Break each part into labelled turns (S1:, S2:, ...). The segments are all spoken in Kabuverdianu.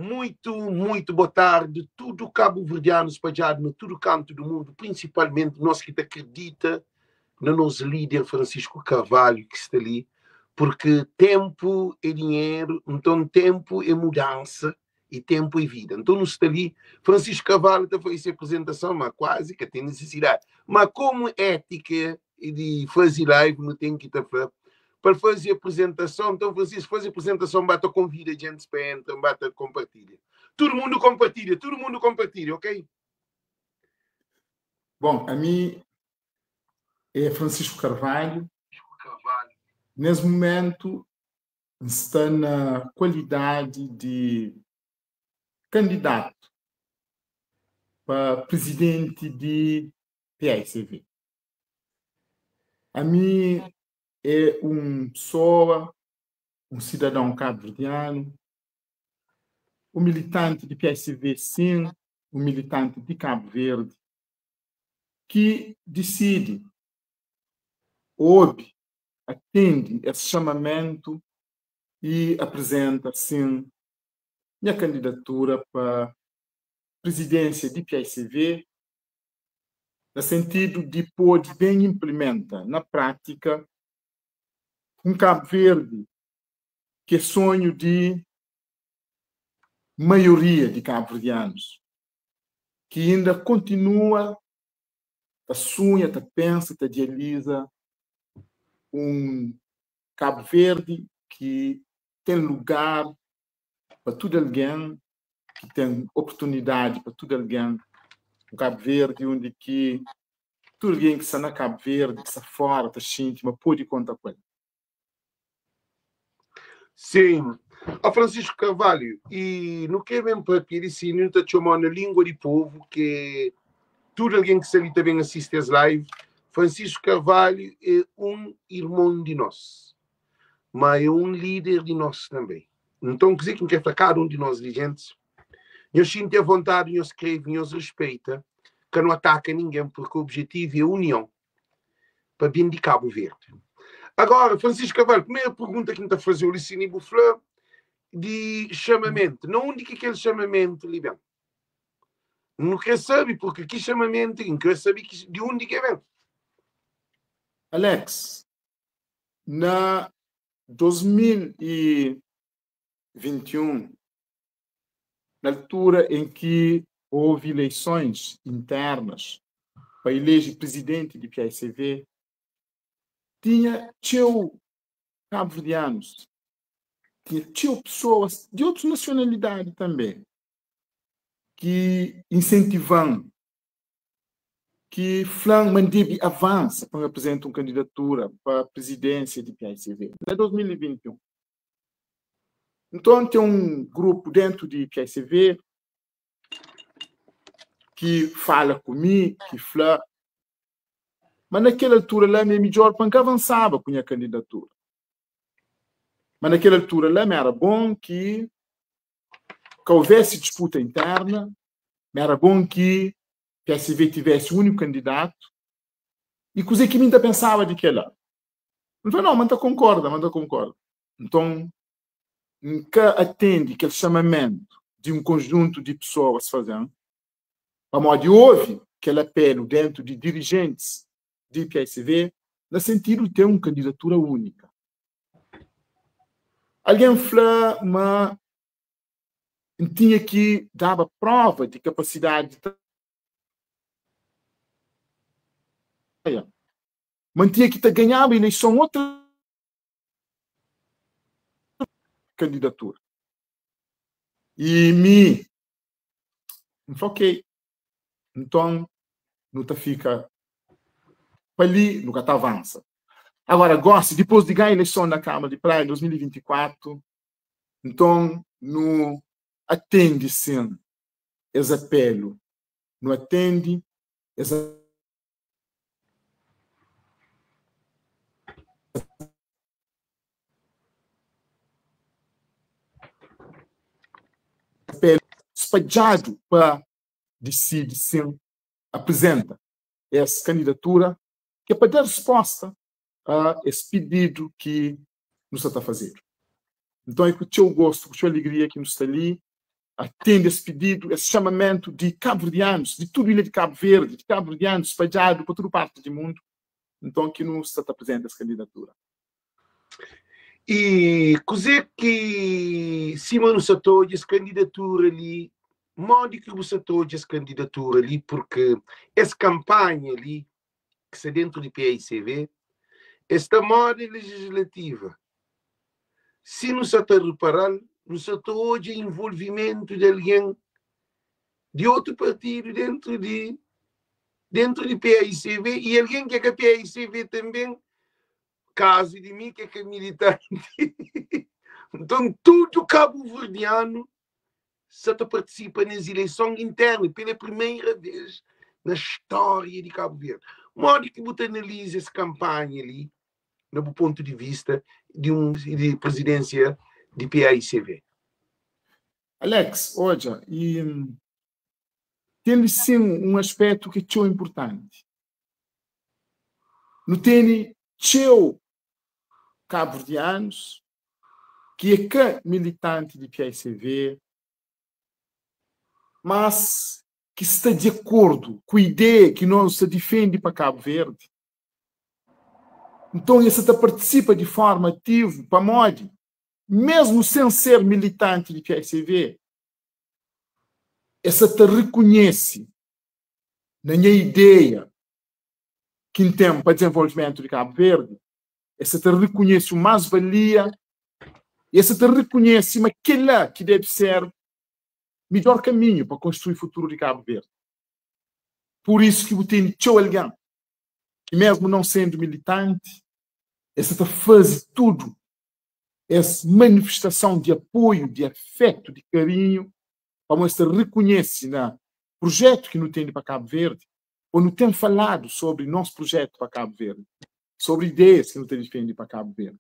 S1: Muito, muito boa tarde, tudo cabo-verdiano espalhado no tudo canto do mundo, principalmente nós que te acredita no nosso líder Francisco Carvalho, que está ali, porque tempo é dinheiro, então tempo é mudança e tempo é vida. Então não está ali, Francisco Carvalho está a fazer apresentação, mas quase que tem necessidade. Mas como ética de fazer live, não tem que estar para fazer apresentação, então Francisco, fazer apresentação, bata convida gente para entrar, bata compartilha. Todo mundo compartilha, todo mundo compartilha, ok?
S2: Bom, a mim é Francisco Carvalho. Nesse momento está na qualidade de candidato para presidente de PICV. A mim é uma pessoa, um cidadão cabo-verdiano, um militante de PSV, sim, um militante de Cabo Verde, que decide, ouve, atende esse chamamento e apresenta, sim, minha candidatura para presidência de PICV, no sentido de poder bem implementar na prática um Cabo Verde que é sonho de maioria de cabo-verdianos, que ainda continua a sonha, a pensa, a idealiza um Cabo Verde que tem lugar para tudo alguém, que tem oportunidade para tudo alguém. Um Cabo Verde onde que tudo alguém que está na Cabo Verde, que está fora, está xinte, mas pode contar com ele.
S1: Sim. Ó Francisco Carvalho, e no que é bem para pedir, sim, não te chamou na língua de povo, que tudo alguém que sabe também assiste as lives, Francisco Carvalho é um irmão de nós, mas é um líder de nós também. Então, quer dizer que quer cada um de nós, dirigentes, eu sinto a vontade, eu escrevo, eu respeita, que não ataca ninguém, porque o objetivo é a união, para bem de Cabo Verde. Agora, Francisco Carvalho, primeira pergunta que me está a fazer o Licínio Buflã, de chamamento. Não onde que aquele chamamento lhe vem? Não quer saber, porque que chamamento, não quer saber de onde que vem.
S2: Alex, na 2021, na altura em que houve eleições internas para eleger presidente de PICV, tinha teu cabo-verdianos, tinha teu pessoas de outras nacionalidades também, que incentivam, que flan mandebe avança para apresentar uma candidatura para a presidência de PICV, em 2021. Então, tem um grupo dentro de PICV que fala comigo, que fala, mas naquela altura lá, é melhor para que avançava com a candidatura. Mas naquela altura lá, era bom que, que houvesse disputa interna, era bom que PSV tivesse um único candidato, e coisa que ainda pensava de que lá. Não foi, não, mas concorda, mas concorda. Então, nunca atende aquele chamamento de um conjunto de pessoas fazendo, a modo de houve aquele apelo dentro de dirigentes de PSV, no sentido de ter uma candidatura única. Alguém falou, mas tinha que dar prova de capacidade de trabalhar. Mas tinha que ter ganhado a eleição outra candidatura. E me falou, ok. Então, não fica ali, nunca tá avança. Agora, gosto, depois de ganhar a eleição na Câmara de Praia em 2024, então, não atende, sim, esse apelo. Não atende esse apelo espalhado para decide, sim, apresenta essa candidatura que é para dar resposta a esse pedido que nos está fazendo. Então é com o teu gosto, com a tua alegria que nos está ali. atende es pididu, es xamamentu di kabuverdianus, di tudu ilha di Kabu Verdi, di kabuverdianus spadjadu pa tudu parti di mundu, nton ki nu sta ta aprizenta es kandidatura.
S1: I kuzê ki, sima nu sa ta odja es kandidatura li, modi ki bu sa ta odja es kandidatura li, purki es kanpanha li ki sta dentu di paicv, es sta moda legislativa, si nu sa ta repara-l, nu sa ta odja involvimentu di algen di otu partidu dentu di dentu di paicv i algen ki é ka paicv tanben, kazu di mi ki é ka militanti, nton tudu kabuverdianu sa ta partisipa nes ileison internu pela primeira vez na stória di Kabu Verdi. Modi ki bu ta analiza es kanpanha li na bu pontu di vista di un di prezidensia di PAICV?
S2: Alex, odja, i ten li sin un aspetu ki é txeu inpurtanti. Nu tene txeu kabuverdianus ki é ka militanti di paicv, mas ki sta di akordu ku ideia ki nos ta difende pa Kabu Verdi. Nton, es sa ta partisipa di forma ativu pamodi, mesmu sen ser militanti di paicv, es sa ta rikunhese na nha ideia ki N ten pa dizenvolvimentu di Kabu Verdi, es sa ta rikunhese un más-valia i es sa ta rikunhese ma kel-la ki debe ser midjór kaminhu pa konstrui futuru di Kabu Verdi. Pur isu ki bu tene txeu algen ki, mésmu non sendu militanti, es sa ta faze tudu es manifestason di apoiu, di afetu, di karinhu, pamodi es ta rikunhese na prujétu ki nu tene pa Kabu Verdi Ô nu ten faladu sobri nos prujétu pa Kabu Verdi, sobri ideias ki nu ta difende pa Kabu Verdi.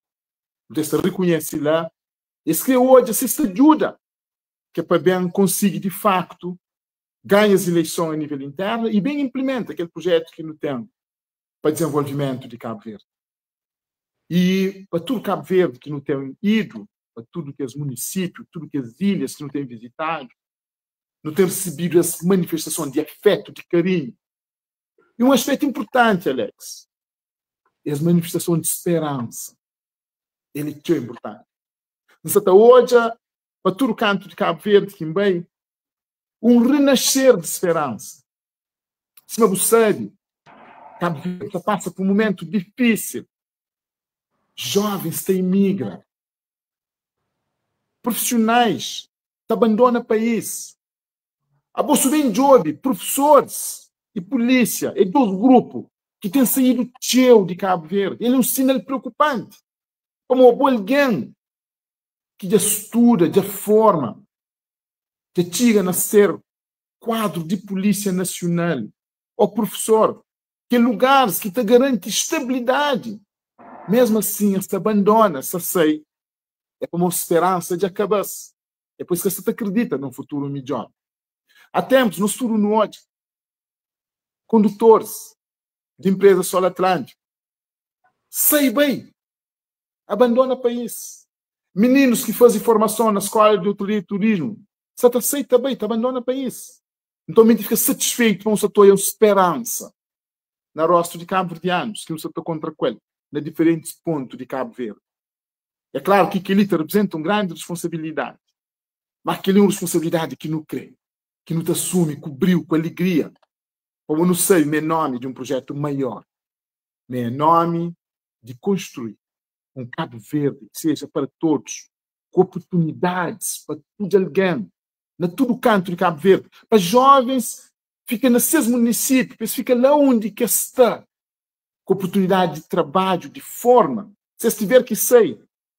S2: Nu ta sta rikunhese la, es kre odja si es ta djuda ke pa ben konsigi di faktu ganha es ileison a nivel internu i ben inplimenta kel prujétu ki nu ten pa dizenvolvimentu di Kabu Verdi. I pa tudu Kabu Verdi ki nu ten idu, pa tudu kes munisípiu, tudu kes ilhas ki nu ten vizitadu, nu ten risibidu es manifestason di afetu, di karinhu. I un aspetu inpurtanti, Alex, es manifestason di speransa. El é txeu inpurtanti. N sa ta odja pa tudu kantu di Kabu Verdi ki N bai, un renascer di speransa. Sima bu sabe, Kabu Verdi ta pasa pa un mumentu difísil. Jovens ta imigra. Profisionais ta bandona país. Abo su ben djobe, profesoris i pulísia é dos grupu ki ten saídu txeu di Kabu Verdi. El é un sinal preokupanti pamodi abo algen ki dja studa, dja forma, dja txiga na ser kuadru di Pulísia Nasional ô profesor, ki é lugaris ki ta garanti stabilidadi. Mesmu asin, es ta bandona, es ta sai É pamodi speransa dja kaba-s. É pur isu ki es sa ta kridita na un futuru midjór. Há ténpus, nos tudu nu odja kondutoris di inpreza Sol Atlântiku sai bai, abandona país. Mininus ki faze formason na skóla di hotelaria i turismu sa ta sai ta bai, ta abandona país. Nton, mi ta fika satisfeitu pa un sa ta odja un speransa na róstu di kabuverdianus ki un sa ta kontra ku el na diferentis pontu di Kabu Verdi. É klaru ki kel-li ta reprizenta un grandi responsabilidadi. Má kel-li é un responsabilidadi ki nu krê, ki nu ta asumi ku briu, ku alegria, pamodi nu sabe ma é nómi di un prujétu maior, ma é nómi di konstrui un Kabu Verdi ki seja para todos, ku oportunidadis pa tudu algen, na tudu kantu di Kabu Verdi, pa jóvens fika na ses munisípiu, pa es fika la undi ki es sta. ku oportunidadi di trabadju, di forma, si es tiver ki sai,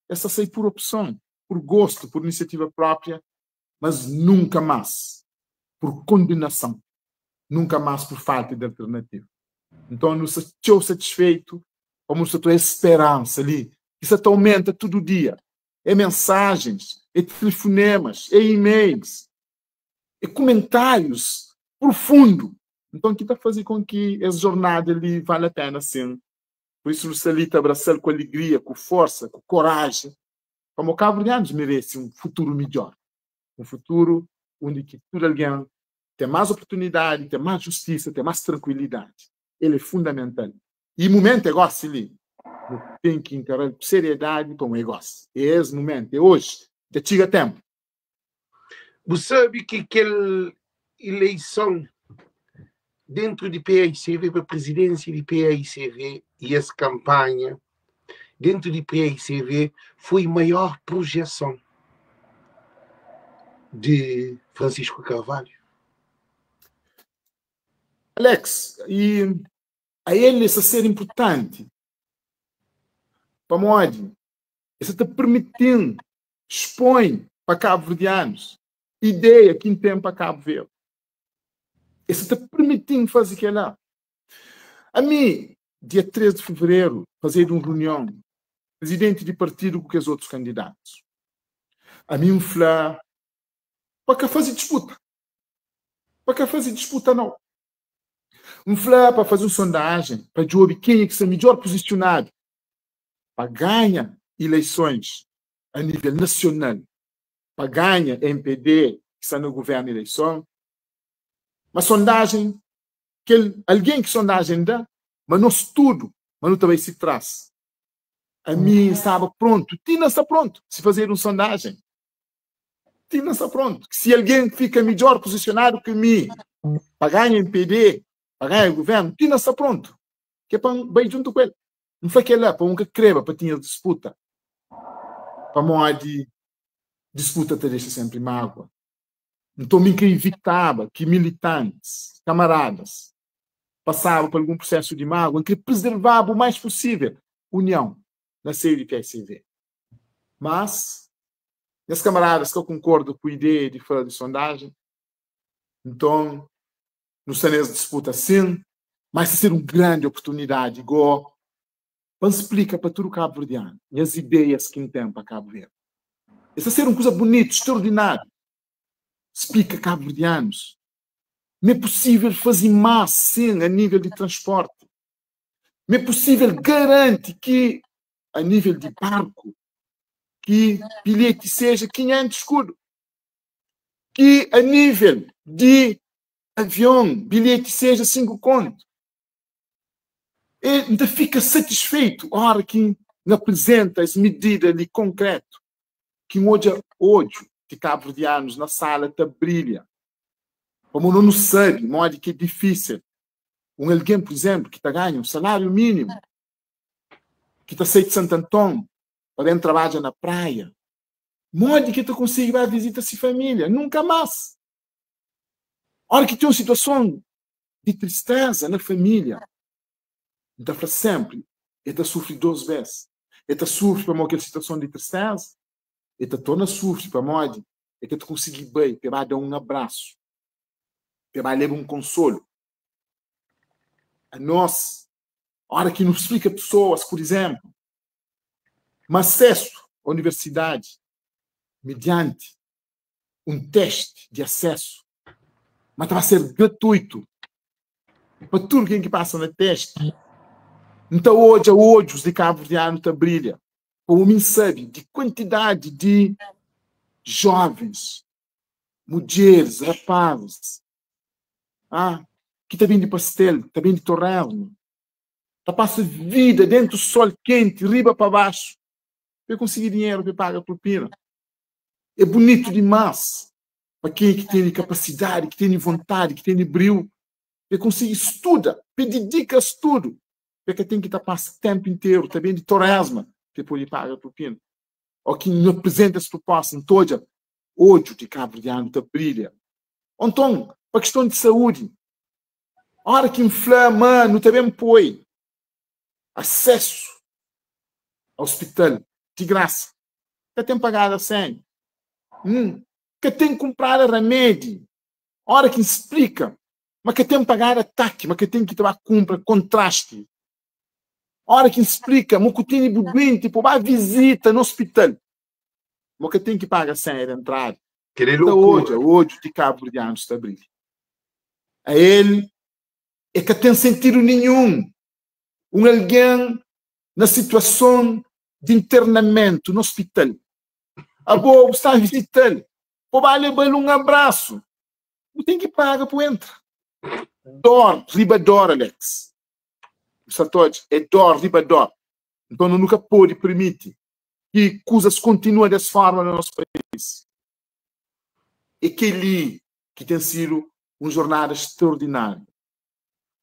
S2: es ta sai pur opson, pur gostu, pur inisiativa própria, mas nunka más pur kondenason, nunka más pur falta di alternativa. Nton, nu sta txeu satisfeitu pamodi nu sta ta es speransa li ki sta ta aumenta tudu dia. É mensajens, é telefonemas, é e-mails, é kumentárius profundu Nton, ki ta faze kon ki es jornada li vale a pena sin. Pur isu, nu sta li ta abrasa-l ku alegria, ku forsa, ku koraji, pamodi kabuverdianus merese un futuru midjor, un futuru undi ki tudu algen ten más oportunidadi, ten más justisa, ten más trankuilidadi. El é fundamental. I mumentu é gósi li. Nu ten ki inkara-l ku seriedadi pamodi é gósi. É es mumentu, é oji. Dja txiga ténpu.
S1: Bu sabe ki kel ileison dentru di paicv pa prizidensia di paicv i es kanpanha dentru di paicv foi maior projeson di Francisco Carvalho.
S2: Alex, i a el sta ser inpurtanti pamodi el sta ta permiti-m spõe pa kabuverdianus ideia ki N ten pa Kabu Verdi. El sta ta permiti-m faze kel-la. Ami, dia 3 di fevereru, fazedu un runion, prizidenti di partidu ku kes otus kandidatus. Ami N fla pa ka faze disputa. Pa ka faze disputa nau. N fla pa faze un sondajen pa djobe kenha ki sta midjor puzisionadu pa ganha ileisons a nivel nasional, pa ganha mpd ki sta na guvernu ileison. Ma sondajen, kel algen ki sondajen da, ma nos tudu, ma nu ta bai si tras. Ami N staba prontu, ti na sta prontu, si fazedu un sondajen. Ti na sta prontu. Si algen fika midjor puzisionadu ki mi pa ganha mpd, pa ganha guvernu, ti na sta prontu. Ke pa N bai djuntu ku el. N fla kel-la pa un ka kreba pa tinha disputa, pamodi disputa ta dexa senpri mágua. Nton, mi N ka ivitaba ki militantis, kamaradas, pasaba pa algun prusésu di mágua. N kre prezervaba u mais pusível union na seiu di PICV. Mas, nhas kamaradas ka konkorda ku ideia di faze sondajen. Nton, Nu sta nes disputa sin, mas ta ser un grandi oportunidadi go pa N splika pa tudu kabuverdianu nhas ideias ki N ten pa Kabu Verdi. Es ta ser un kuza bunitu, straordinariu, splika kabuverdianus ma é pusível faze más sin a nível di transporti, ma é pusível garanti ki a nível di barku ki bilheti seja 500 skudu, ki a nível di avion, bilheti seja 5 kontu. E N ta fika satisfeitu ora ki N aprizenta es midida li konkretu, ki N odja odju di kabuverdianus na sala ta brilha. Pamodi no nu sabe modi ki é difisil un algen, pur izenplu, ki ta ganha un salariu minimu, ki ta sai di Santanton pa ben trabadja na Praia, modi ki el ta konsigi ba vizita si familia? Nunka mas! Ora ki ten un situason di tristeza na familia, N ta fla senpri, el ta sufri dos bes. El ta sufri pamodi kel situason di tristeza, el ta torna sufri pamodi el ka ta konsigi bai pa el ba da un abrasu, pa el ba leba un konsolu. Anos, ora ki nu splika pesoas, pur izenplu, ma asesu a universidadi medianti un testi di asesu ma ta ba ser gratuitu pa tudu ken ki pasa na testi. N ta odja odjus di kabuverdianu ta brilha pa mi N sabe di kuantidadi di jovens, mudjeris, rapazis ah, ki ta bende pastel, ta bende torresmo, ta pasa vida dentu sol kenti, riba pa baxu, pa e konsigi dinheru pa e paga propina. É bunitu dimás pa kenha ki tene kapasidadi, ki tene vontadi, ki tene briu, pa e konsigi studa, pa e didika studu, pa e ka ten ki ta pasa tenpu interu ta bende toresma pa e pode paga propina. Ó ki N aprizenta es proposta, N ta odja odju di kabuverdianu ta brilha. Ô nton, pa kiston di saúdi, óra ki N fla ma nu ta ben poi asesu a ospital di grasa, ka ten pagada semi, N ka ten kunprada ramedi. Ora ki N splika ma ka ten pagada taki, ma ka ten ki ta ba kunpra kontrasti. Ora ki N splika ma ku tene bu duenti pa ba vizita na ospital, ma ka ten ki paga senha di entrada.
S1: Kel é
S2: Ta
S1: loucura.
S2: odja odju di kabuverdianus ta brilha. A el e ka ten sentidu ninhun un algen na situason di internamentu na ospital. Abo bu sta vizita-l. Pa ba leba-l un abrasu, bu ten ki paga pa bu entra. Dor riba dor, Alex. Bu sa ta odja? É dor riba dor. Nton, nu ka pode permiti ki kuzas kontinua des forma na nos país. É kel-li ki ten sidu un jornada straordináriu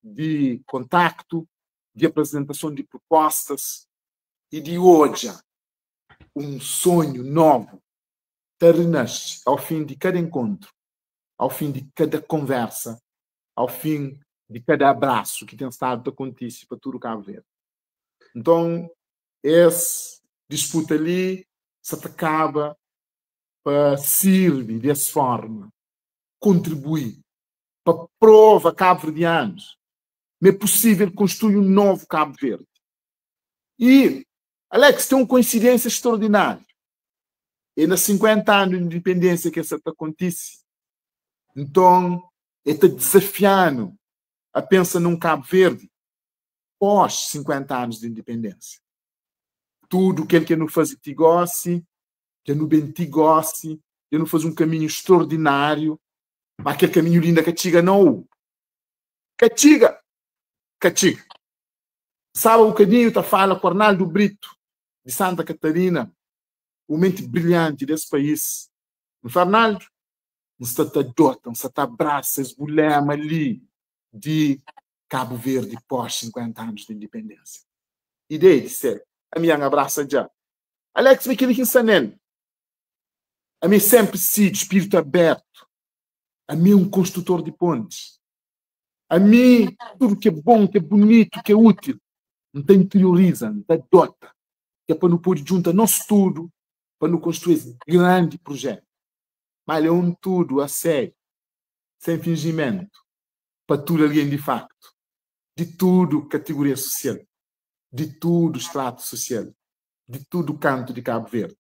S2: di kontaktu, di aprizentason di prupostas i di odja un sonhu novu ta rinasce au fin di kada enkontru, au fin di kada konversa, au fin di kada abrasu ki ten stadu ta kontise pa tudu Kabu Verdi. Nton, es disputa li sa ta kaba pa sirbi di es forma, kontribui pa prova kabuverdianus ma é pusível konstrui un novu Kabu Verdi. I, Alex, ten un koinsidênsia straordináriu. É na 50 anu di indipendênsia ki es sa ta kontise. Nton, e ta dizafia-nu a pensa nun Kabu Verdi pós 50 anus di indipendênsia. Tudu kel ki nu faze ti gósi, dja nu ben ti gósi, dja nu faze un kaminhu straordináriu, má kel kaminhu li inda ka txiga nau. Ka txiga! Ka txiga! Saba bukadinhu ta fala ku Arnaldo Brito, di Santa Catarina, un menti brilhanti des país. N fla, Arnaldo, N sta ta adota, N sta ta abrasa es bu lema li di Kabu Verdi pós 50 anus di indipendênsia. Ideia di ser, ami N abrasa dja. Alex, ma kel-li ki N sta nel. Ami é sénpri sidu, spiritu abertu. Ami é un konstrutor di pontis. Ami, tudu ki é bon, ki é bunitu, ki é útil, N ta interioriza, N ta adota, ki é pa nu pode djunta nos tudu pa nu konstrui es grandi projetu. Má el é un tudu a sériu, sen finjimentu, pa tudu algen di faktu, di tudu kategoria sosial, di tudu stratu sosial, di tudu kantu di Kabu Verdi.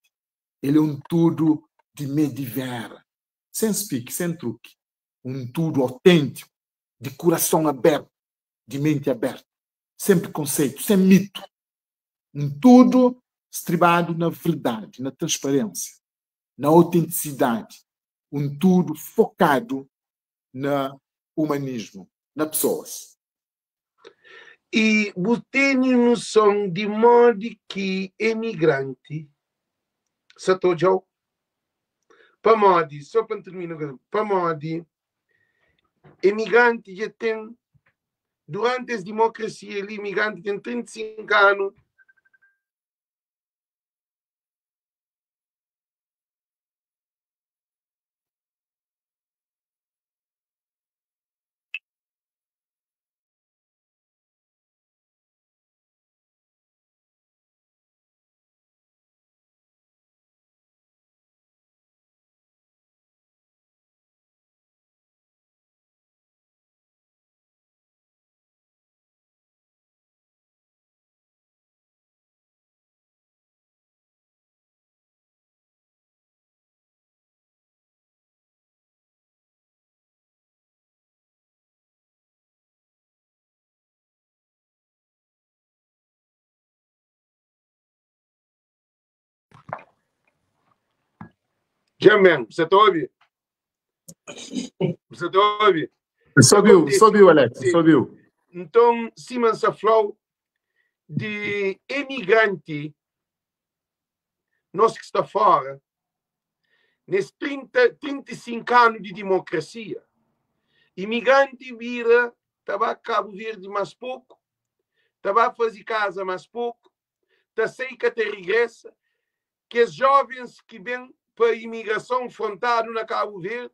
S2: El é un tudu di mé di vera, sen spiki, sen truki, un tudu auténtiku, di kurason abertu, di menti abertu, sen prekonseitu, sen mitu, un tudu stribadu na verdadi, na transparénsia, na autentisidadi, un tudu fokadu na umanismu, na pesoas.
S1: I bu tene noson di modi ki emigranti sa ta odja-u? Pamodi, so pa N tirmina, pamodi emigranti dja ten, duranti es dimokrasia li, imigranti ten 35 anu. Dja men, bu sa ta obi? Bu sa ta obi?
S2: Sobiu, sobiu, Alex, sobiu.
S1: Nton, sima N sa fla-u, di emigranti, nos ki sta fora, nes 30, 35 anu di dimokrasia, imigranti bira ta ba Kabu Verdi mas poku, ta ba faze kaza mas poku, ta sai ka ta rigresa, kes jovens ki ben pa imigrason frontadu na Kabu Verdi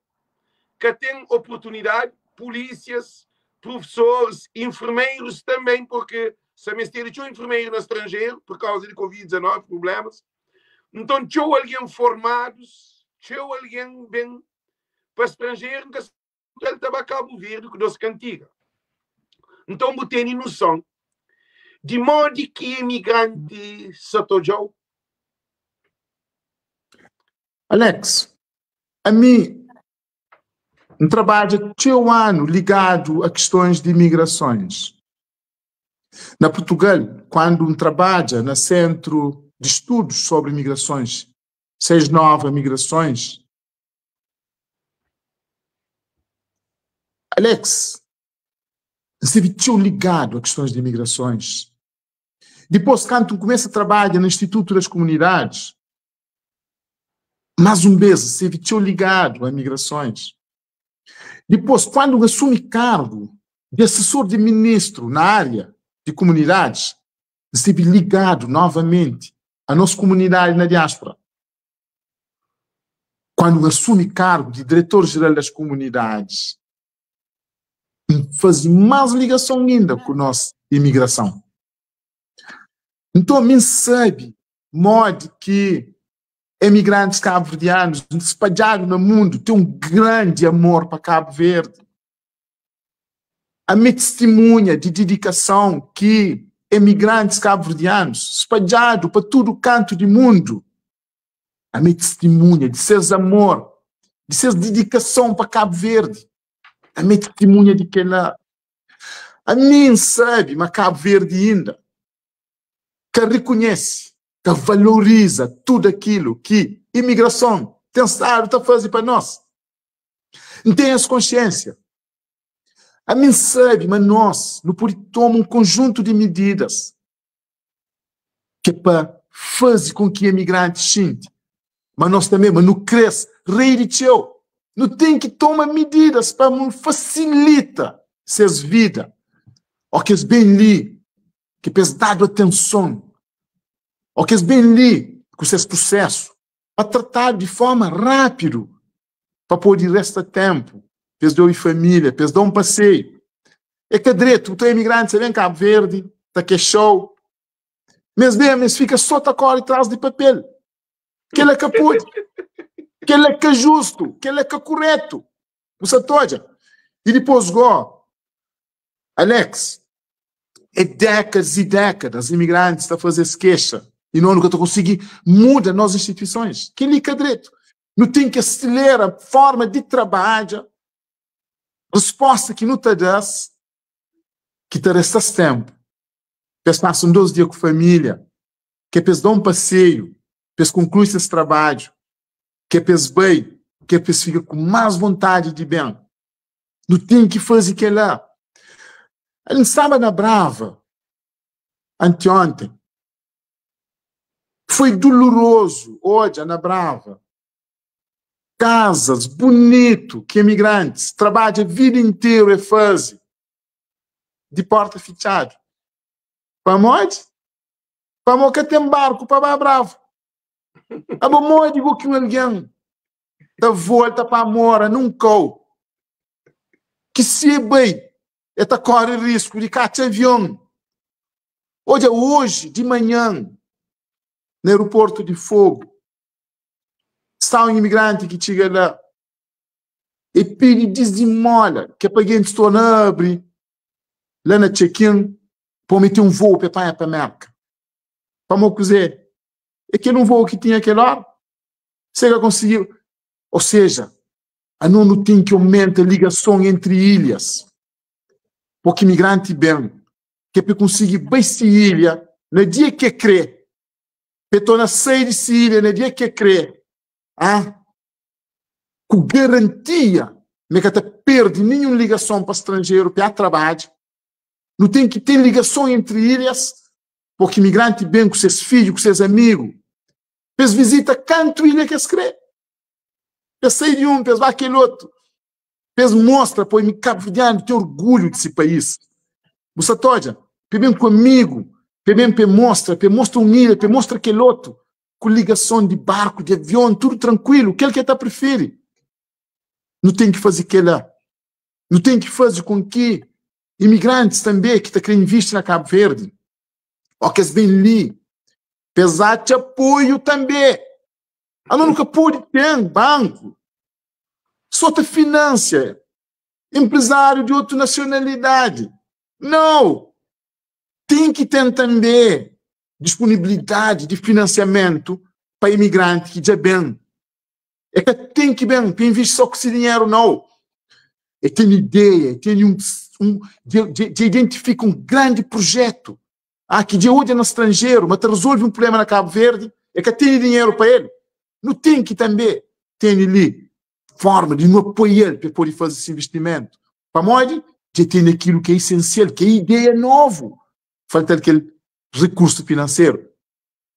S1: ka ten oportunidadi, pulisias, prufesoris, infermeirus tanben, purki sa mestedu txeu infermeru na stranjeru pur kauza di Covid 19, prublemas. Nton txeu algen formadus, txeu algen ben pa stranjeru, N ka el ta ba Kabu Verdi ku dos kantiga. Nton bu tene noson di modi ki emigranti sa ta odja-u?
S2: Alex, ami N trabadja txeu anu ligadu a kistons di imigrasons. Na Purtugal, kuandu N trabadja na Sentru di Studus sobri Migrasons, 6 Nova Migrasons. Alex, N stevi txeu ligadu a kistons di imigrasons. Dipôs, kantu N kumesa trabadja na Instituto das Comunidades, más un bês N stevi txeu ligadu a imigrasons. Dipôs, kandu N asumi kargu di asesor di ministru na ária di kumunidadis, N stevi ligadu novamenti a nos kumunidadi na diáspora. Kandu N asumi kargu di Diretor-Jeral das Kumunidadis, N faze más ligason inda ku nos imigrason. Nton, mi N sabe modi ki emigrantis kabuverdianus spadjadu na mundu ten un grandi amor pa Kabu Verdi. Ami é tistimunha di didikason ki emigrantis kabuverdianus spadjadu pa tudu kantu di mundu. Ami é tistimunha di ses amor, di ses didikason pa Kabu Verdi. Ami é tistimunha di kel-la. Ami N sabe ma Kabu Verdi inda ka rikonhese, ka valoriza tudu akilu ki imigrason ten stadu ta faze pa nos. N ten es konsiensia. Ami N sabe ma nos nu pode toma un konjuntu di mididas ki é pa faze kon ki imigrantis xinti ma nos tanbe ma nu kre-s rei di txeu. Nu ten ki toma mididas pa nu fasilita ses vida o ki es ben li ki pa es dadu atenson o ki es ben li ku ses prusesu pa tratadu di forma rápidu pa pode resta ténpu pa es djobe família, pa es da un paseiu. É ka dretu bu ta imigranti sa ben Kabu Verdi ta kexau, ma es ben ma es fika so ta kóre tras di papel. Kel-la ka pode, kel-la ka justu, kel-la ka kuretu. Bu sa ta odja? I dipôs gó, Alex, é dékadas i dékadas imigrantis ta faze es kexa i no nu ka ta konsigi muda nos instituisons. Kel-li ka dretu. Nu ten ki aselera forma di trabadja, resposta ki nu ta da-s, ki ta resta-s tenpu pa es pasa un dos dia ku família, ki é pa es da un paseiu, pa es konklui ses trabadju, ki é pa es bai, ki é pa es fika ku más vontadi di ben. Nu ten ki faze kel-la. N staba na Brava antionten. Foi dulurozu odja na Brava kazas bunitu ki emigrantis trabadja vida interu e faze di porta fitxadu. Pamodi? Pamo ka ten barku pa ba Brava. Abo modi bo ki un algen ta volta pa mora nun kau ki si e bai e ta kore risku di katxa avion. Odja oji di manhan na aeroportu di Fogo sta un imigranti ki txiga la e pidi dizimola ke pa gentis torna abri la na check-in pa omi ten un voo pa e panha pa Merka. Pamo kuze? E kel un voo ki tinha kel ora Se ka konsigi, ou seja, ano nu ten ki omenta ligason entri ilhas, po ki migranti ben, ke pe konsigi bai si ilha na dia ke kre, pe torna sai di si ilha na dia ke kre, ah, ku garantia me ka ta perdi ninhun ligason pa stranjeru pe a trabadja. Nu ten ki ten ligason entri ilhas, po ki migranti ben ku ses fidju, ku ses amigu, pa es vizita kantu ilha ki es kre, pa es sai di un, pa es ba kel otu, pa es mostra pa omi kabuverdianu ten orgulhu di si país. Bu sa ta odja? Pa e ben ku amigu, pa e ben pa e mostra, pa e mostra un ilha, pa e mostra kel otu, ku ligason di barku, di avion, tudu trankuilu, kel ki e ta prifiri. Nu ten ki faze kela. Nu ten ki faze kon ki imigrantis tanbe ki ta kre invisti na Kabu Verdi, o kes ben li, Pa es atxa apoiu tanbe. Anu nu ka pode ten banku so ta finansia enprezáriu di otu nasionalidadi. Nau! Ten ki ten tanbe disponibilidadi di finansiamentu pa imigranti ki dja ben. E ka ten ki ben pa invisti so ku si dinheru, nau. E ten ideia, e ten un, un, dja identifika un grandi projetu Ah, ki dja odja na stranjeru ma ta rezolve un problema na Kabu Verdi, e ka tene dinheru pa el. Nu ten ki tanbe tene li forma di nu apoia-l pa el pode faze si investimentu. Pamodi dja tene akilu ki é isensial, ki é ideia novu. Falta-l kel rikursu finanseru.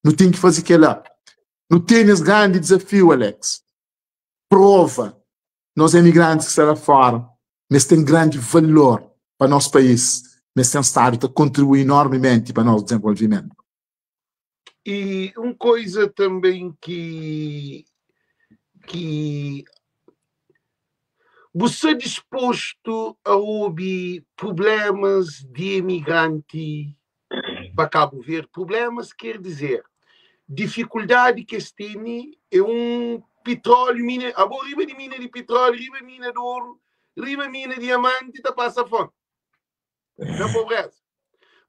S2: Nu ten ki faze kel-la. Nu tene es grandi dizafiu, Alex. Prova nos emigrantis ki sta la fora ma es ten grandi valor pa nos país, ma es ten stadu ta kontribui enormimenti pa nos dizenvolvimentu.
S1: E un koiza tanben ki ki bu sta dispostu a obi prublémas di emigranti pa Kabu Verdi? Prublémas ker dizer difikuldadi ki es tene é un pitróliu mina abo riba di mina di pitróliu riba mina di oru riba mina diamanti ta pasa fómi na pobreza.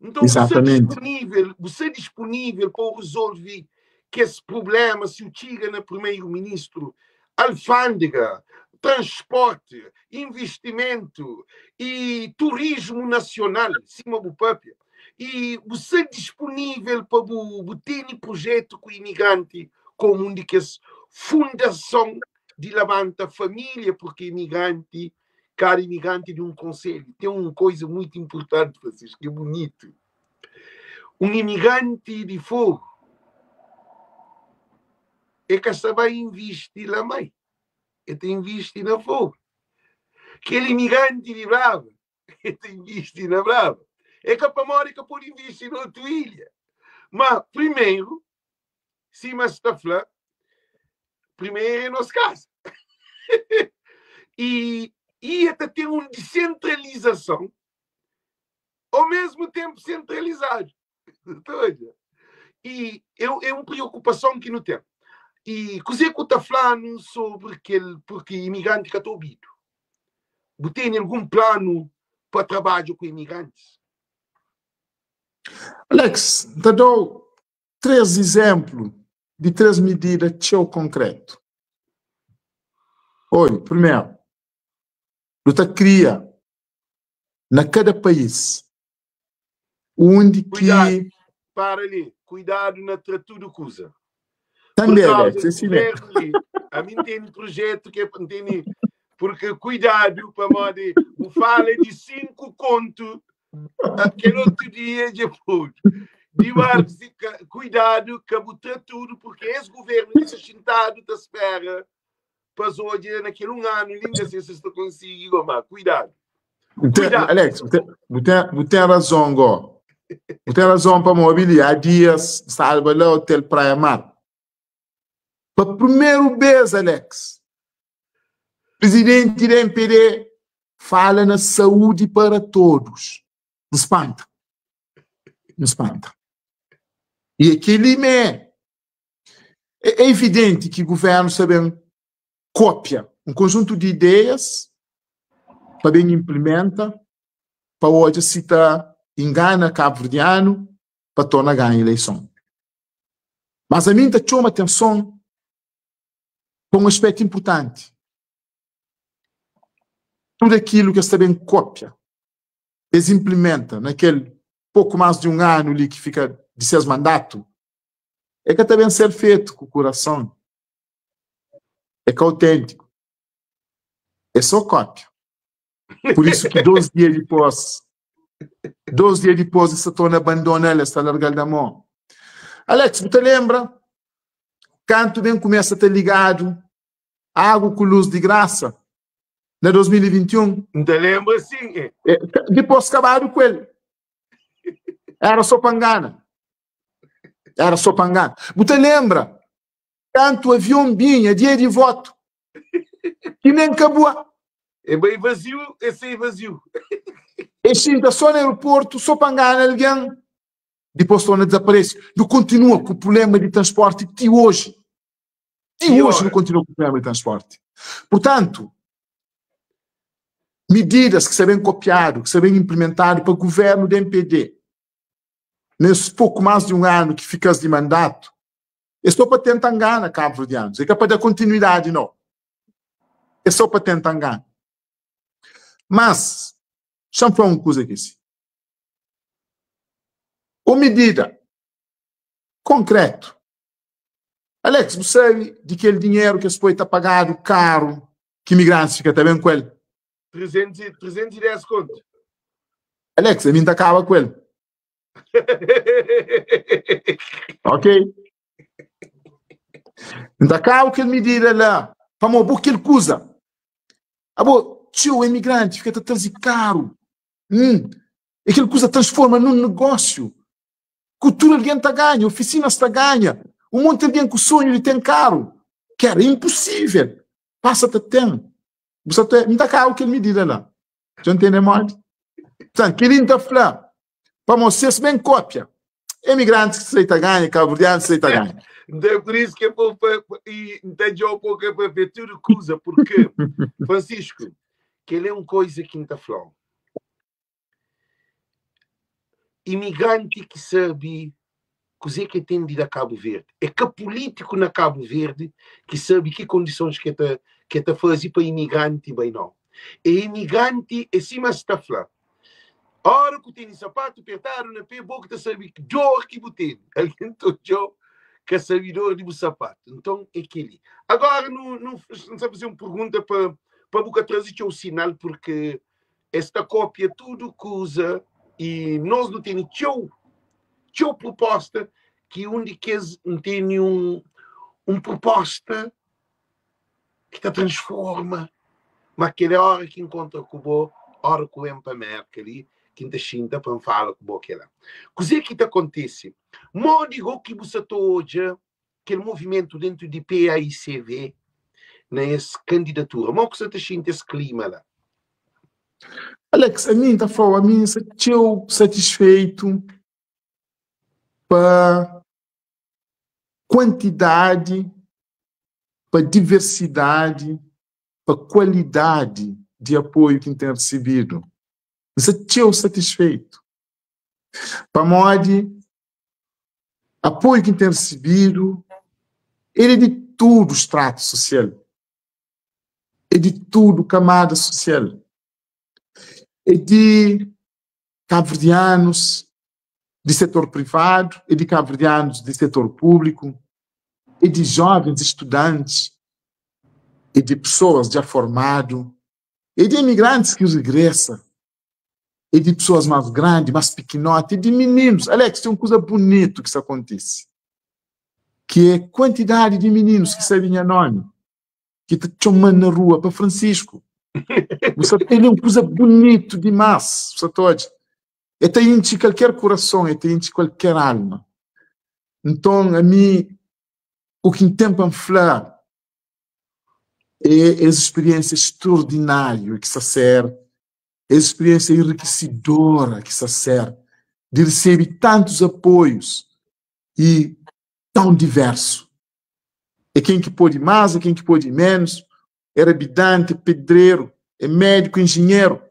S1: Nton, bu sta disponível, bu sta disponível pa u resolve kes problema si u txiga na primeiro-ministru, alfândega, transporte, investimentu i turismu nasional, sima bu papia, i bu sta disponível pa bu bu tene projetu ku imigranti komu un di kes fundason di labanta família, porque imigranti Kada imigranti di un konselhu ten un koiza muitu inpurtanti, Francisco, ki é bunitu. Un imigranti di Fogu e ka sta bai invisti la mai, e ta invisti na Fogu. Kel imigranti di Brava e ta invisti na Brava. É ka pamodi e ka pode invisti na otu ilha. Ma primeru, sima sta fla, primeru é nos kasa. E ia ta ten un disentralizason ao mesmu tenpu sentralizadu. Ta odja? E é un preokupason ki nu ten. E kuzê ku ta fla-nu sobri kel, purki imigranti ka ta obidu. Bu tene algun planu pa trabadja ku imigrantis?
S2: Alex, N ta da-u 3 izénplu di 3 midida txeu konkrétu. Oi, primeru, nu ta kria na kada país undi ki.
S1: Kuidadu, para li, kuidadu na tra tudu kuza.
S2: Tanbê, Alex, é si mesmu.
S1: Ami N tene projetu ki N tene, purki kuidadu, pamodi bu fala di 5 kontu Kel otu dia dja podu. Di Marcos, kuidadu ka bu tra tudu, porque es governo li sta xintadu ta spera pa es odja na kel un anu li, nka sei si es ta konsigi go, ma kuidadu.
S2: Kuidadu. Alex, bu ten, bu ten razon go. Bu ten razon pamodi li há dias staba la Hotel Praia Mar. Pa primeru bes, Alex, presidenti di MPD Fala na saúde para todos. N spanta. N spanta. E é kel-li mé. É, é evidente ki governo sta ben kopia un konjuntu di ideias pa ben implementa, pa odja si ta ingana kabuverdianu pa torna ganha ileison. Mas ami N ta txoma atenson pa un aspetu inpurtanti. Tudu akilu ki es ta ben kópia, es inplimenta na kel poku más di un anu li ki fika di ses mandatu, é ka ta ben ser fetu ku kurason, é ka auténtiku, é sô kópia. Pur isu ki dôs dia dipôs, dôs dia dipôs es ta torna bandona-l, es ta larga-l na mô. Alex, bu ta lenbra kantu ben kumesa ta ligadu Agu ku lus di grasa na 2021.
S1: N ta lenbra sin, e.
S2: E, dipôs kabadu ku el. Era so pa ngana. Era so pa ngana. Bu ta lenbra kantu avion binha dia di votu ki nen ka bua.
S1: E bai vaziu, e sai vaziu.
S2: E xinta so na aeroportu so pa ngana algen, dipôs torna dizaparese. Nu kontinua ku prubléma di transporti ti oji. Ti oji nu kontinua ku problema di transporti. Purtantu, mididas ki sta ben kopiadu, ki sta ben inplimentadu pa guvernu di MPD nes poku más di un anu ki fika-s di mandatu, é só pa tenta ngana kabuverdianus, é ka pa da kontinuidadi nau, é só pa tenta ngana. Mas, xa-m fla un kuza ki si, un midida konkretu Alex, bu sabe di kel dinheru ki es poi ta pagadu karu ki imigrantis fika ta ben ku el?
S1: 300, 310 kontu.
S2: Alex, ami N ta kaba ku el. Ok? N ta kaba ku kel midida la. Pamodi bo kel kuza. Abo, txeu emigranti fika ta traze karu. Hum, e kel kuza transforma num negósiu. Ku tudu algen ta ganha, ofisinas ta ganha. Un monti algen ku sonhu di ten karu, ki era imposível, pasa ta ten. Bu sa ta, N ta kaba ku kel midida la. Dja ntende modi? Portantu, kel-li N ta fla, pamodi si es ben kópia, emigrantis ki sai ta ganha, kabuverdianus ki sai ta ganha.
S1: Nta é por isso que é pa, pa, e N ta djoba pa ka papia tudu kuza, porque, Francisco, kel-li é un koza ki N ta fla-u. Imigranti ki sabe kuzê ki el ten di da Kabu Verdi. É ka pulítiku na Kabu Verdi ki sabe ki kondisons ki el ta ki el ta faze pa imigranti bai, nau. É imigranti, é sima es ta fla, óra ku tene sapatu pertadu na pé, bo ki ta sabe dor ki bu tene. Algen ta odja-u ka sabe dor di bu sapatu. Nton, é kel-li. Agóra, nu nu N sta faze un pergunta pa pa bu ka traze txeu sinal, purke Es ta kopia tudu kuza i nos nu tene txeu, txeu pruposta ki un di kes N tene un, un pruposta ki ta transforma. Ma kel é ora ki N kontra ku bo, ora ku N pa Merka li, ki N ta xinta pa N fala ku bo kela. Kuzê ki ta kontise? Modi go ki bu sa ta odja kel movimentu dentu di PAICV na es kandidatura? Mo ku sa ta xinti es klima la?
S2: Alex, ami N ta fla-u, ami N sta txeu satisfeitu pa kuantidadi, pa diversidadi, pa kualidadi di apoiu ki N ten risibidu. N sta txeu satisfeitu pamodi Apoiu ki N ten risibidu el é di tudu stratu sosial, é di tudu kamada sosial, é di kabuverdianus di setor privadu, é di kabuverdianus di setor públiku, é di jovens studantis, é di pesoas dja formadu, é di emigrantis ki regresa. É di pesoas más grandi, más pikinoti, é di mininus. Alex, ten un kuza bunitu ki sta kontise, ki é kuantidadi di mininus ki sabe nha nómi, ki ta txoma-m na rua pa Francisco. Bu sa el é un kuza bunitu dimás, bu sa ta odja. E ta intxi kalker kurason, e ta intxi kualker alma. Nton, ami, u ki N ten pa N fla é es spiriénsia straordináriu ki sta ser Es spriensia enrikisidora ki sta ser di resebe tantus apoius i tãu diversu. É ken ki pode más, é ken ki pode ménus, é rabidanti, é pedreru, é médiku, é enjinheru,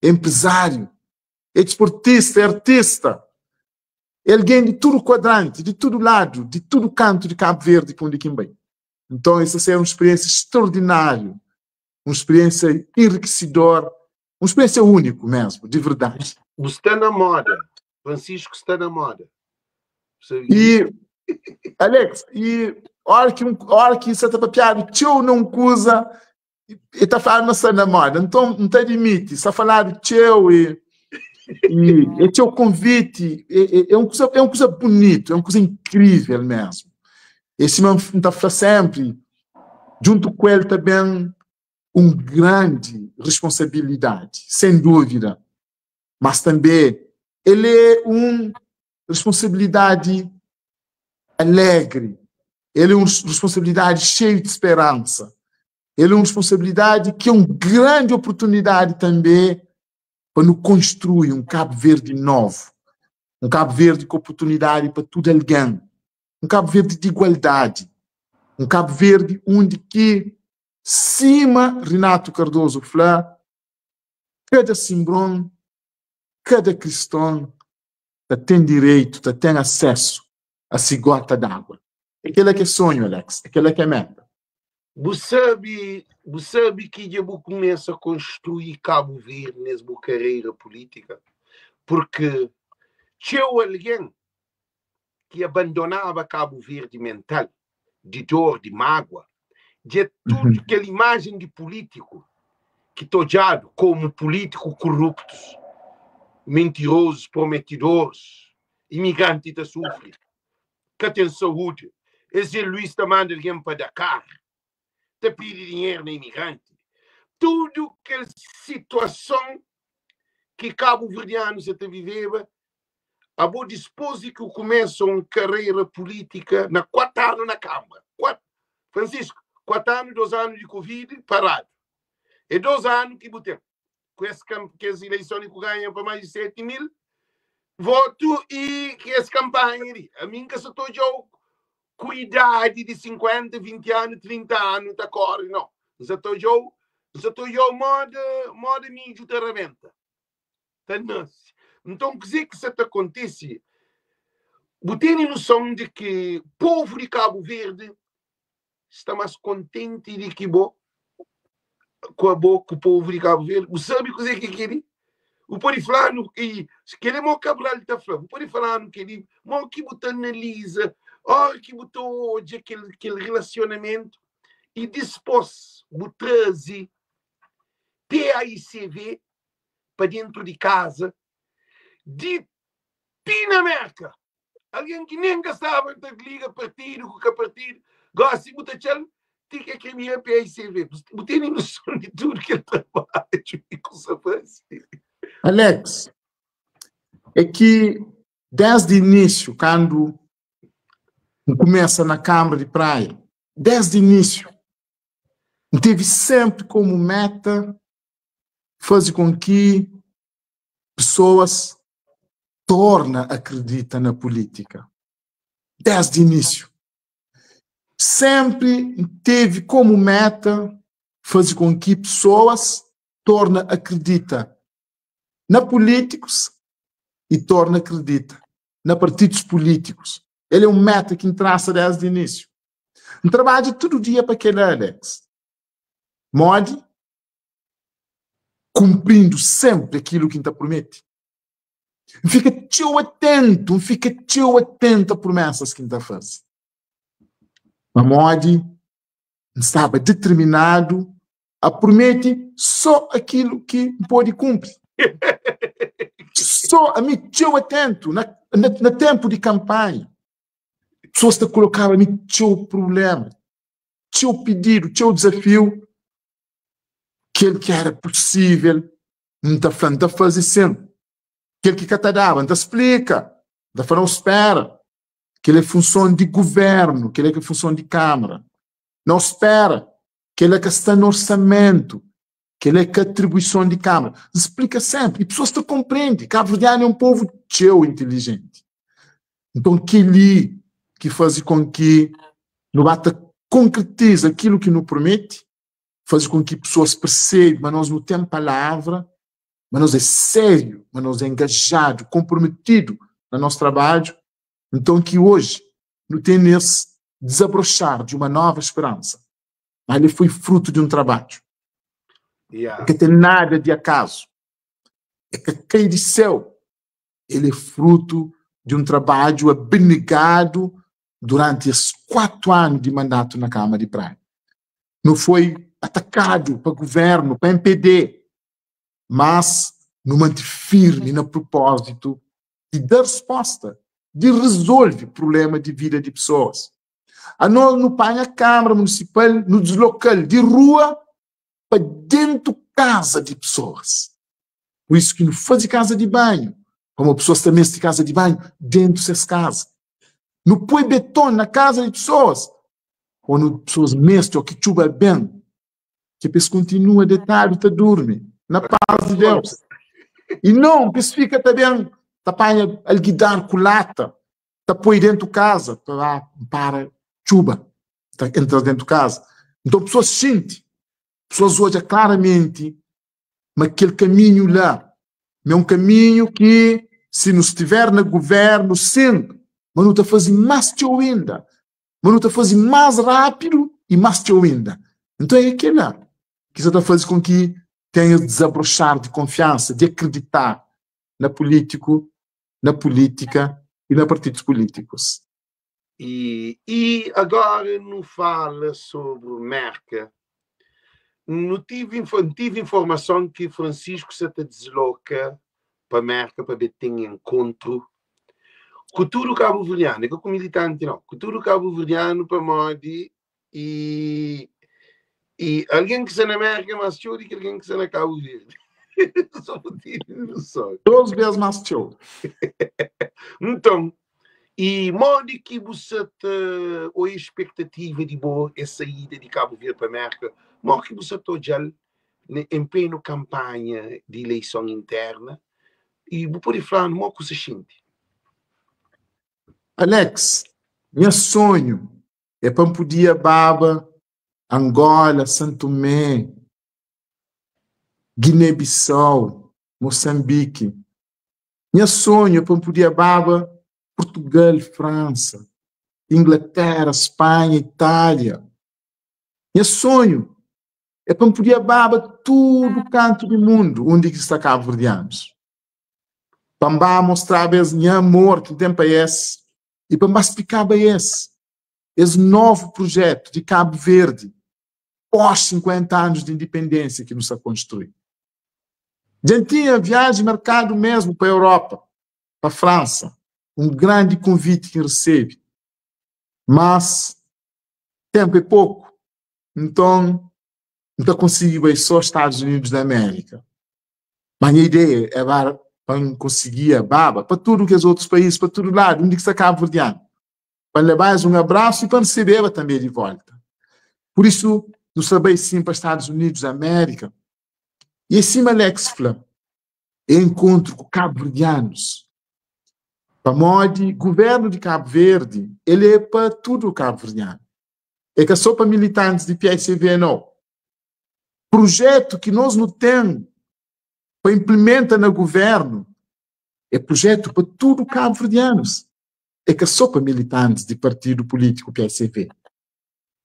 S2: é enprezáriu, é disportista, é artista, é algen di tudu kuadranti, di tudu ladu, di tudu kantu di Kabu Verdi pa undi ki N bai. Nton, es ta ser un spriensia straordináriu un spiriénsia enrikisidor, un spiriénsia úniku mesmu, di verdadi.
S1: Bu sta na moda, Francisco sta na moda.
S2: E, Alex, e ora ki, ora ki sa ta papiadu txeu na un kuza, e ta fladu ma sta na moda. Nton, N ta admiti, sta faladu txeu e, e é txeu konviti, é, é, é un kuza, é un kuza bunitu, é un kuza inkrível mesmu. É sima N ta fla sénpri, djuntu ku el ta ben un grandi responsabilidadi, sen dúvida, mas tanbê el é un responsabilidadi alegri, el é un responsabilidadi xeiu di speransa, el é un responsabilidadi ki é un grandi oportunidadi tanbê pa nu konstrui un Kabu Verdi novu, un Kabu Verdi ku oportunidadi pa tudu algen. Un Kabu Verdi di igualdadi, un Kabu Verdi undi ki, sima Renato Cardoso fla, kada sinbron, kada kriston ta ten direitu, ta ten asesu a si gota d'agua. É kela ki é sonhu, Alex, é kela ki é meta.
S1: Bu sabe, bu sabe ki dja bu kumesa konstrui Kabu Verdi nes bu kareira pulítika? Purki txeu algen ki abandonaba Kabu Verdi mental, di dor, di mágua, dja tudu kel imajen di pulítiku. Ki ta odjadu komu pulítiku kuruptus, mentirozus, prometidoris, imigranti ta sufri, ka ten saúdi, es Zé Luís ta manda algen pa Dakar, ta pidi dinheru na imigranti. Tudu kel situason ki kabuverdianus sa ta viveba, abo dispôs di ki u kumesa un karera pulítika na 4 anu na Kánmara, 4, Francisco, 4 anu, 2 anu di Covid, paradu. É 2 anu ki bu ten ku es kes ileison li ku ganha pa mais di 7 mil votu i kes kampanha li. Ami N ka sa ta odja-u ku idadi di 50, 20 anu, 30 anu ta kore, no. N sa ta odja-u, N sa ta odja-u moda, moda midju ta rabenta, ta nase. Nton, kuzê ki sa ta kontise? Bu tene noson di ki povu di Kabu Verdi sta más kontenti di ki bo ku abo ku povu di Kabu Verdi? Bu sabe kuzê ki é kel-li? Bu pode fla-nu i kel-li mo Cabral ta fla, bu pode fla-nu kel-li, mo ki bu ta analiza óra ki bu ta odja kel kel relasionamentu i dispôs bu traze PAICV pa dentu di kaza di ti na Merka. Algen ki nen ka staba ta liga partidu ku ka partidu, gosi bu ta txal ti ke kre bira PICV. Bu tene noson di tudu kel trabadju ki ku sa fase?
S2: Alex, é ki desdi inísiu, kandu N kumesa na Kâmara di Praia, desdi inísiu, N tevi senpri komu meta faze kon ki pesoas torna akredita na pulítika desdi inísiu. Senpri N tevi komu meta faze kon ki pesoas torna akredita na pulítikus i torna akredita na partidus pulítikus. El é un meta ki N trasa desdi inísiu. N trabadja tudu dia pa kel-la, Alex. Modi? Kunprindu senpri akilu ki N ta promete. N fika txeu atentu, N fika txeu atentu a promesas ki N ta faze. Pamodi N staba determinadu a promete sô akilu ki N pode kunpri. Sô ami txeu atentu na, na, na tenpu di kanpanha. Pesoas ta kolokaba mi txeu prubléma, txeu pididu, txeu dizafiu. Kel ki éra pusível N ta fla, N ta faze sin. Kel ki ka ta daba, N ta splika. N ta fla, Nau, spera. Kel-la é funson di govérnu, kel-la ka é funson di Kámara. Nau, spera. Kel-la ka sta na orsamentu, kel-la é ka atribuison di Kámara. N splika sénpri i pesoas ta konprende. Kabuverdianu é un povu txeu intilijenti. Nton, kel-li ki faze kon ki nu ba ta konkretiza kilu ki nu promete. faze kon ki pesoas persebe ma nos nu ten palavra, ma nos é sériu, ma nos é engajadu, konprometidu na nos trabadju, nton ki oji nu ten es dizabroxar di uma nova speransa. Ma el foi frutu di un trabadju.
S1: Yeah.
S2: Ka ten nada di akazu. É ka kai di séu. El é frutu di un trabadju abnegadu duranti es 4 anu di mandatu na Kâmara di Praia. Nu foi atakadu pa guvernu, pa MPD, mas nu manti firmi na prupózitu di da resposta, di rezolve prubléma di vida di pesoas. Anos nu panha Kâmara Munisipal, nu disloka-l di rua pa dentu kaza di pesoas. Pur isu ki nu faze kaza di banhu, pamodi pesoas ta meste kaza di banhu dentu ses kaza. Nu poi beton na kaza di pesoas, Quando pessoas meste ou ki txuba ben, ki pa es kontinua detadu ta durmi na paz di Deus. E não pa es fika ta ben ta panha alguidar ku lata, ta poi dentu kaza pa para txuba ta entra dentu kaza. Então pessoas xinti, pessoas odja klaramenti ma kel kaminhu la ma é un kaminhu ki si nu stiver na guvernu sin, ma nu ta faze más txeu inda. ma nu ta faze más rápidu i más txeu inda. Nton é kel-la ki sa ta faze kon ki ten es dizabroxar di konfiansa, di akredita na pulítiku, na pulítika i na partidus pulítikus.
S1: I, i agora nu fala sobri Merka. Nu tive N tive informason ki Francisco sa ta disloka pa Merka pa be ten enkontru ku tudu kabuverdianu, é ka ku militanti nau, ku tudu kabuverdianu pamodi i i algen ki sta na Merka é más txeu di ki algen ki sta na Kabu Verdi. Só pa tene noson.
S2: Dos bês más txeu.
S1: Nton, i modi ki bu sa ta oia expectativa di bo es saída di Kabu Verdi pa Merka? Modi ki bu sa ta odja-l en plenu kanpanha di ileison interna? I bu pode fla-nu modi ki bu sa xinti?
S2: Alex, nha sonhu é pa N podia baba Angola, Santomé, Guiné-Bissau, Moçambique. Nha sonhu é pa N podia baba Portugal, França, Inglaterra, Spanha, Itália. Nha sonhu é pa N podia baba tudu kantu di mundu undi ki sta kabuverdianus. Pa N ba mostraba es nha amor ki N ten pa es i pa N ba splikaba es es novu prujetu di Kabu Verdi pós 50 anus di indipendênsia ki nu sta konstrui. Dja N tinha viaji markadu mesmu pa Europa, pa Fransa, un grandi konviti ki N resebe, mas tenpu é poku, nton N ta konsigi bai so Stadus Unidus di Amérika. Mas nha ideia é ba pa N konsigia baba pa tudu kes otus país, pa tudu ladu undi ki sta kabuverdianu. pa N leba-es un abrasu i pa N resebeba tanbê di volta. Pur isu, nu sta bai sin pa Stadus Unidus di Amérika. I é sima Alex fla, é enkontru ku kabuverdianus. Pamodi govérnu di Kabu Verdi el é pa tudu kabuverdianu. É ka sô pa militantis di PICV nau. Prujétu ki nos nu ten pa inplimenta na govérnu é prujétu pa tudu kabuverdianus. é ka só pa militantis di partidu pulítiku PSV.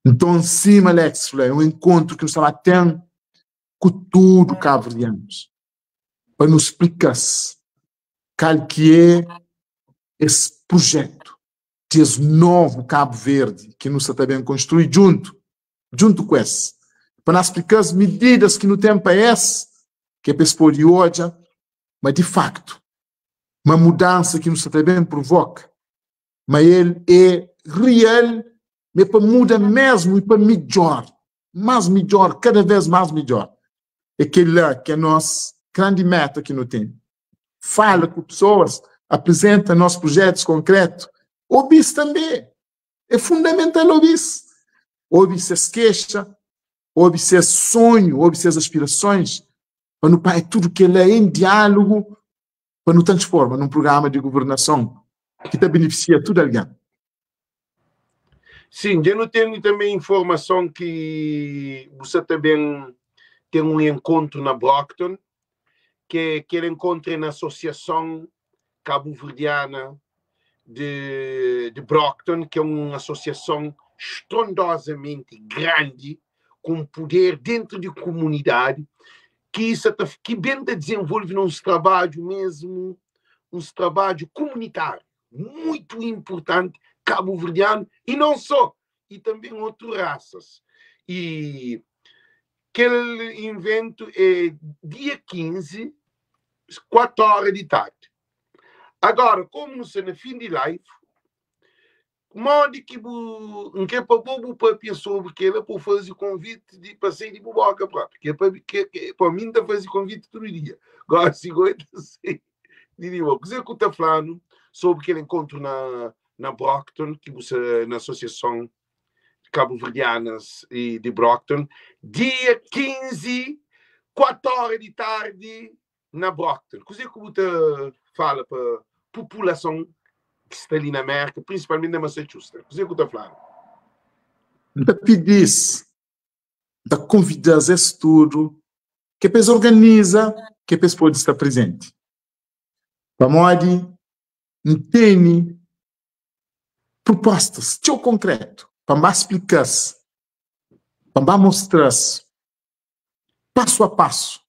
S2: Nton, sima Alex fla, é un enkontru ki nu sta ba ten ku tudu kabuverdianus pa nu splika-s kal ki é es prujetu di es novu Kabu Verdi ki nu sta ta ben konstrui djuntu, djuntu ku es, pa na splika-s mididas ki nu ten pa es, ki é pa es pode odja ma di faktu ma mudansa ki nu sta ta ben provoka, ma el é real, ma é pa muda mesmu i pa midjor, más midjor, kada vez más midjor. É kel-la ki é nos grandi meta ki nu ten. Fala ku pesoas, aprizenta nos projetus konkretu, obi-s tanbê. É fundamental obi-s. Obi ses kexa, obi ses sonhu, obi ses aspirasons, pa nu panha tudu kel-la en diálugu pa nu transforma num prugrama di guvernason ki ta benefisia tudu algen.
S1: Sim, dja nu ten tanbê informason ki bu sa ta ben ten un enkontru na Brockton, ke kel enkontru é na Asosiason Kabuverdiana de, de Brockton, ki é un asosiason strondozamenti grandi, ku un puder dentru di kumunidadi, ki sa ta ki ben ta dizenvolve na uns trabadju mesmu, uns trabadju kumunitáriu muitu inpurtanti kabuverdianu i non só, i tanben otu rasas. I kel inventu é dia 15, 4 óra di tardi. Agora, komu nu sta na fin di live, Modi ki bu N kre pa bo bu papia sobri kela pa bu faze konviti di pa sai di bu boka propi ke pa ke ke pa mi N ta faze konviti tudu dia gosi go e ta sai di di bo kuze ku ta flanu sobri kel enkontru na na Brockton ki bu sa na asosiason kabuverdianas i di Brockton dia 15 4 ora di tardi na Brockton, kuzê ku bu ta fala pa populason ki sta li na Merka, prinsipalmenti na Massachusetts? Kuzê ku ta fla?
S2: N ta pidi-s, N ta konvida-s es tudu ke pa es organiza ke pa es pode sta prezenti. Pamodi N tene prupostas txeu konkretu pa N ba splika-s, pa N ba mostra-s pasu a pasu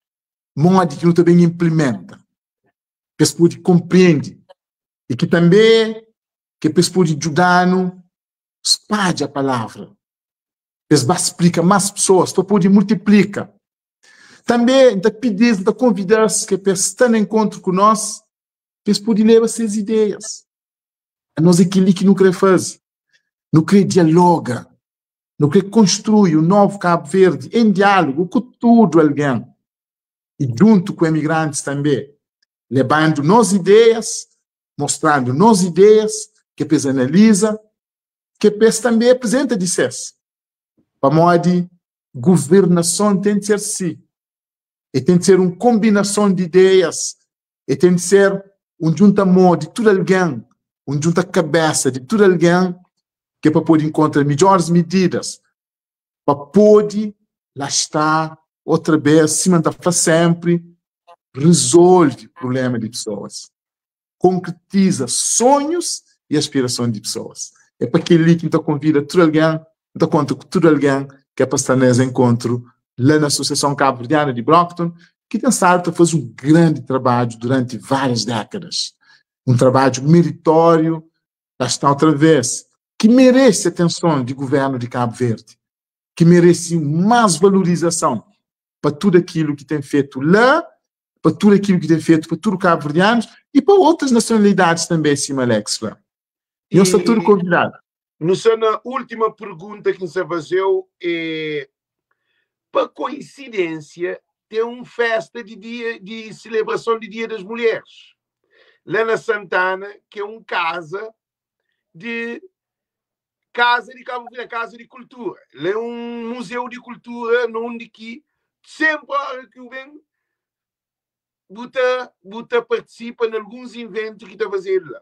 S2: modi ki nu ta ben inplimenta, pa es pode konprende i ki tanbê ki pa es pode djuda-nu spadja palavra. Pa es ba splika más pesoas, pa pode multiplika. Tanbê, N ta pidi-s, N ta konvida-s ke pa es sta na enkontru ku nos, pa es pode leba ses ideias. Anos é kel-li ki nu krê faze. Nu krê dialoga, nu krê konstrui un novu Kabu Verdi en diálogu ku tudu algen i djuntu ku emigrantis tanbê, lebandu nos ideias, mostrandu nos ideias ke pa es analiza, ke pa es tanbê aprizenta di ses. Pamodi guvernason ten di ser si, e ten di ser un konbinason di ideias, e ten di ser un djunta mô di tudu algen, un djunta kabésa di tudu algen ke pa pode inkontra midjóris mididas pa pode lá sta otra bês, sima N ta fla sénpri, rizolve prubléma di pesoas, konkretiza sonhus i aspirason di pesoas. É pa kel-li ki N ta konvida tudu algen, N ta konta ku tudu algen ki é pa sta na es enkontru la na Asosiason Kabuverdiana di Brockton, ki ten stadu ta faze un grandi trabadju duranti várias dékadas. Un trabadju meritóriu, lá sta otra vez, ki merese atenson di Guvernu di Kabu Verdi, ki merese más valorizason pa tudu akilu ki ten fetu la, pa tudu akilu ki ten fetu pa tudu kabuverdianus i pa otus nasionalidadis tanbe, sima Alex fla. Nhos sta tudu konvidadu.
S1: Nu sta na última pergunta ki N sta faze-u é, pa koinsidênsia ten un festa di dia di selebrason di dia das mulheres la na Santana ki é un kaza di kaza di Kabu Verdi, kaza di kultura. La é un muzeu di kultura na undi ki senpri ora ki u ben bu ta bu ta partisipa na alguns inventu ki ta fazedu la.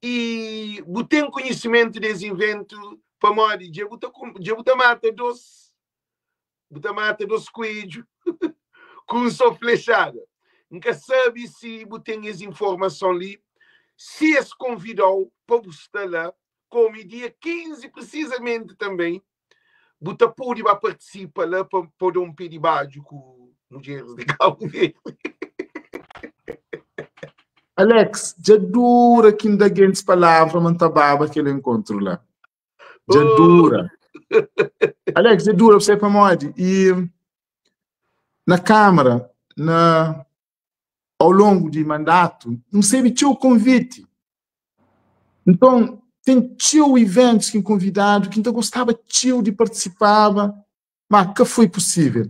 S1: I bu ten konhisimentu des inventu pamodi dja bu ta dja bu ta mata dos bu ta mata dos kuedju ku un so flexada. N ka sabe si bu ten es informason li, si es konvida-u pa bu sta la, komu é dia 15 prisizamenti tanbe, bu ta pode ba partisipa la pa pa da un pé di badju ku mudjeris di Kabu Verdi.
S2: Alex, dja dura ki N da gentis palavra ma N ta baba kel enkontru la. Dja oh. dura. Alex, dja dura, você pamodi? E na Câmara, na, ao longo di mandatu, N recebe txeu konviti. Nton, ten txeu iventus ki N konvidadu, ki N ta gostaba txeu di partisipaba, ma ka foi pusível.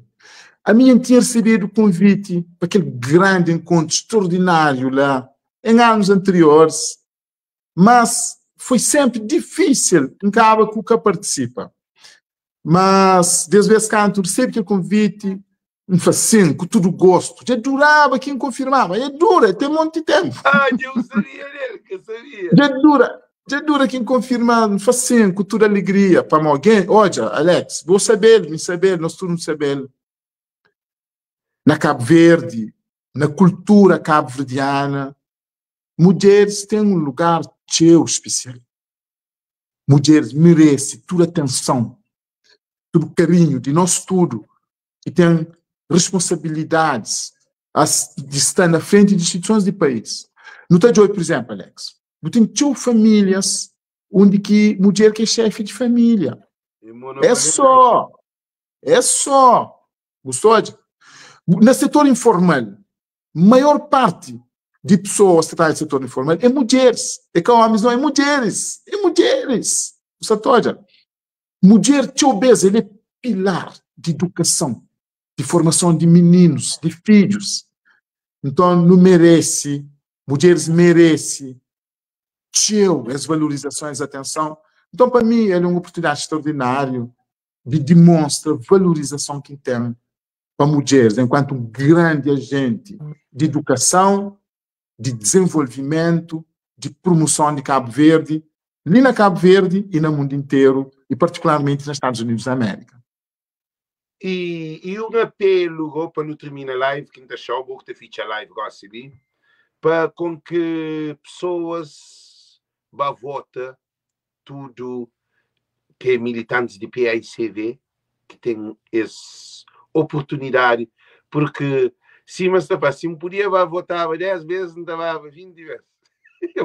S2: Ami N tinha resebedu konviti pa kel grandi enkontru straordináriu la en anus anterioris, mas foi sénpri difísil N kaba ku ka partisipa. Mas des bes kantu N resebe kel konviti, N fla sin, ku tudu gostu. Dja duraba ki N konfirmaba. E dura, ten monti ténpu.
S1: Ah, dja N sabia del, ka sabia.
S2: Dja dura, dja dura ki N konfirma. N fla sin, ku tudu alegria. Pamodi gen, odja, Alex, bo sabe-l, mi sabe-l, nos tudu nu sabe-l. Na Kabu Verdi, na kultura kabuverdiana, mudjeris ten un lugar txeu spesial. Mudjeris merese tudu atenson, tudu karinhu di nos tudu ki ten responsabilidadis di sta na frenti di instituisons di país. Nu ta djobe, pur izénplu, Alex, bu ten txeu famílias undi ki mudjer ki é xéfi di família. É só, é só. Bu sta odja? Na setor informal, maior parti di pesoas ki ta na setor informal é mudjeris. É ka ómis, não, é mudjeris. É mudjeris. Bu sta ta odja? Mudjer txeu bês el é pilar di idukason, di formason di mininus, di fidjus. Nton nu merese, mudjeris merese txeu es valorizason, es atenson. Nton pa mi el é un oportunidadi straordináriu di dimonstra valorizason ki N ten pa mudjeris enkuantu un grandi ajenti di idukason, di dizenvolvimentu, di prumuson di Kabu Verdi, li na Kabu Verdi i na mundu interu, i partikularmenti na Stadus Unidus di Amérika.
S1: I, i un apelu go pa nu termina live ki N ta xau bo ki ta fitxa live gosi li pa kon ki pesoas ba vota tudu ki é militantis di PAICV ki ten es oportunidadi purki sima sta fla si N pudia ba votaba 10 bes N ta baba 20 bes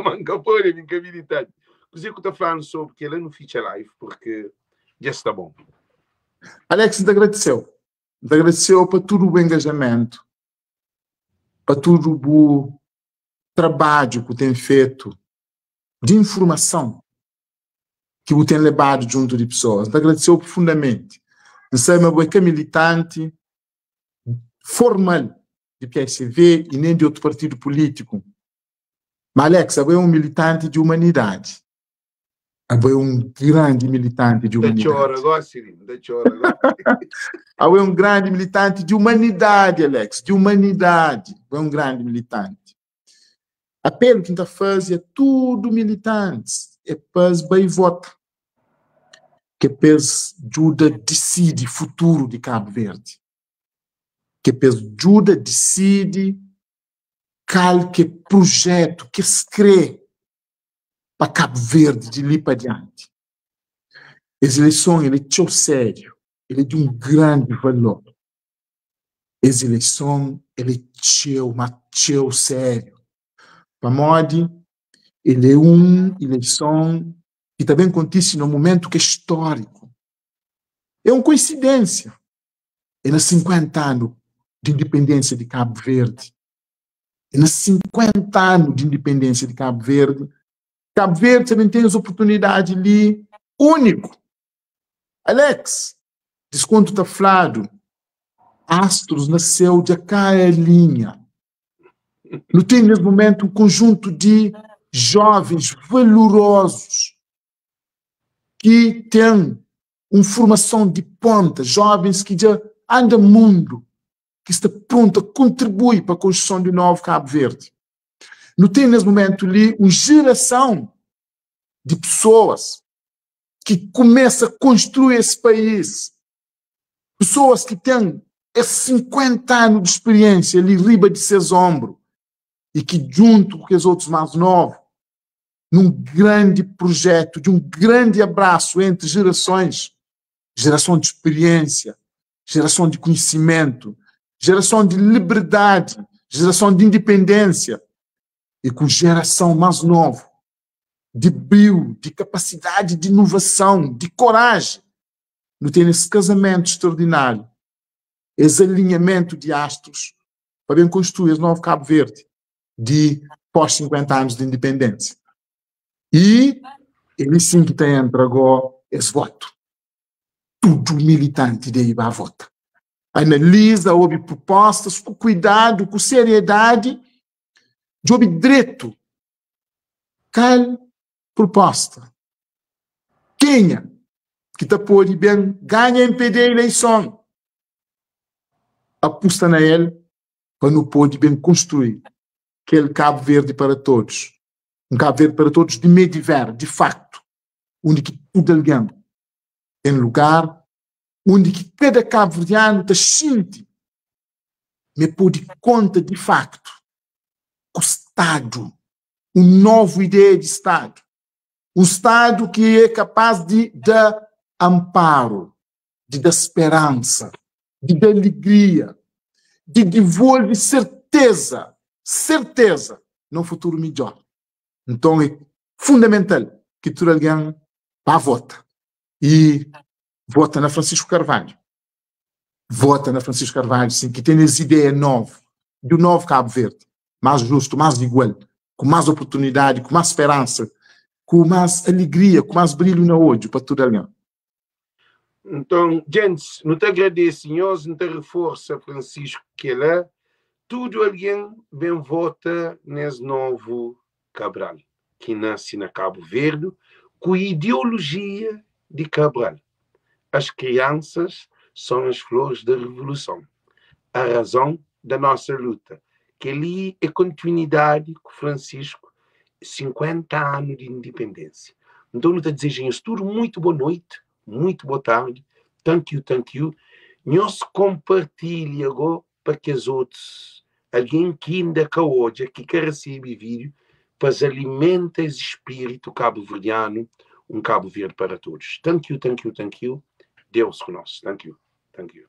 S1: ma N ka pode ami N ka militanti. Kuzê ku ta fla-nu sobri kel-la? Nu fitxa live purki dja sta bon.
S2: Alex, N ta agradise-u. N ta agradise-u pa tudu bu engajamentu, pa tudu bu trabadju ku ten fetu di informason ki bu ten lebadu djuntu di pesoas. N ta agradise-u profundamenti. N sabe ma bu é ka militanti formal di PSV i nen di otu partidu pulítiku. Ma Alex, abo é un militanti di umanidadi. Abo é un grandi militanti di
S1: N ta txora
S2: umanidadi.
S1: gosi li, N ta txora gosi.
S2: Abo é un grandi militanti di umanidadi, Alex, di umanidadi. Bo é un grandi militanti. Apelu ki N ta faze a tudu militantis é pa es bai vota, ke pa es djuda disidi futuru di Kabu Verdi, ke pa es djuda disidi kal ke prujetu ki es kre pa Kabu Verdi di li pa dianti. Es ileison el é txeu sériu, el é di un grandi valor. Es ileison el é txeu, ma txeu sériu, pamodi el é un ileison ki ta ben kontise na un mumentu ki é stóriku. É un koinsidénsia, é na 50 anu di indipendénsia di Kabu Verdi. É na 50 anu di indipendénsia di Kabu Verdi, Kabu Verdi ta ben ten es oportunidadi li úniku. Alex, diskontu ta fladu, astrus na séu dja ka alinha. Nu ten nes mumentu un konjuntu di jovens valurozus ki ten un formason di ponta, jovens ki dja anda mundu, ki sta prontu a kontribui pa konstruson di novu Kabu Verdi. Nu ten nes mumentu li un jerason di pesoas ki kumesa konstrui es país, pesoas ki ten es 50 anu di spiriensia li riba di ses onbru i ki djuntu ku kes otus más novu, num grandi projetu di un grandi abrasu entri jerasons, jerason di spiriensia, jerason di konhisimentu, jerason di liberdadi, jerason di indipendensia i ku jerason más novu di briu, di kapasidadi di inovason, di koraji. Nu ten es kazamentu straordináriu, es alinhamentu di astrus pa ben konstrui es novu Kabu Verdi di pós 50 anus di indipendénsia. I é li sin ki ta entra gó es votu. Tudu militanti debe ba vota. Analiza, obi prupostas ku kuidadu, ku seriedadi, djobe dretu kal pruposta, kenha ki ta pode ben ganha MPD ileison, apusta na el pa nu pode ben konstrui kel Kabu Verdi para todos, un Kabu Verdi para todos di mé di vera, di faktu, undi ki tudu algen ten lugar, undi ki kada kabuverdianu ta xinti ma el pode konta di faktu ku Stadu, un novu ideia di Stadu, un Stadu ki é kapaz di da anparu, di da speransa, di da alegria, di divolve serteza, serteza na un futuru midjor. Nton é fundamental ki tudu algen ba vota i vota na Francisco Carvalho. Vota na Francisco Carvalho, sin, ki ten es ideia novu di un novu Kabu Verdi, más justu, más igual, ku más oportunidadi, ku más speransa, ku más alegria, ku más brilhu na odju pa tudu algen.
S1: Nton, djentis, nu ta agradese nhos, N ta reforsa Francisco kela, tudu algen ben vota nes novu Cabral ki nase na Kabu Verdi ku ideolojia di Cabral, As crianças são as flores da revolução, a razão da nossa luta. Kel-li é kontinuidadi ku Francisco, 50 anu di indipendénsia. Nton, nu ta dizeja nhos tudu muitu bo noiti, muitu bo tardi. Thank you, thank you. Nhos konpartilha go pa kes otus algen ki inda ka odja, ki ka resebe vídiu, pa es alimenta es spiritu kabuverdianu, un Kabu Verdi para todos. Thank you, thank you, thank you. Deus ku nos. Thank you, thank you.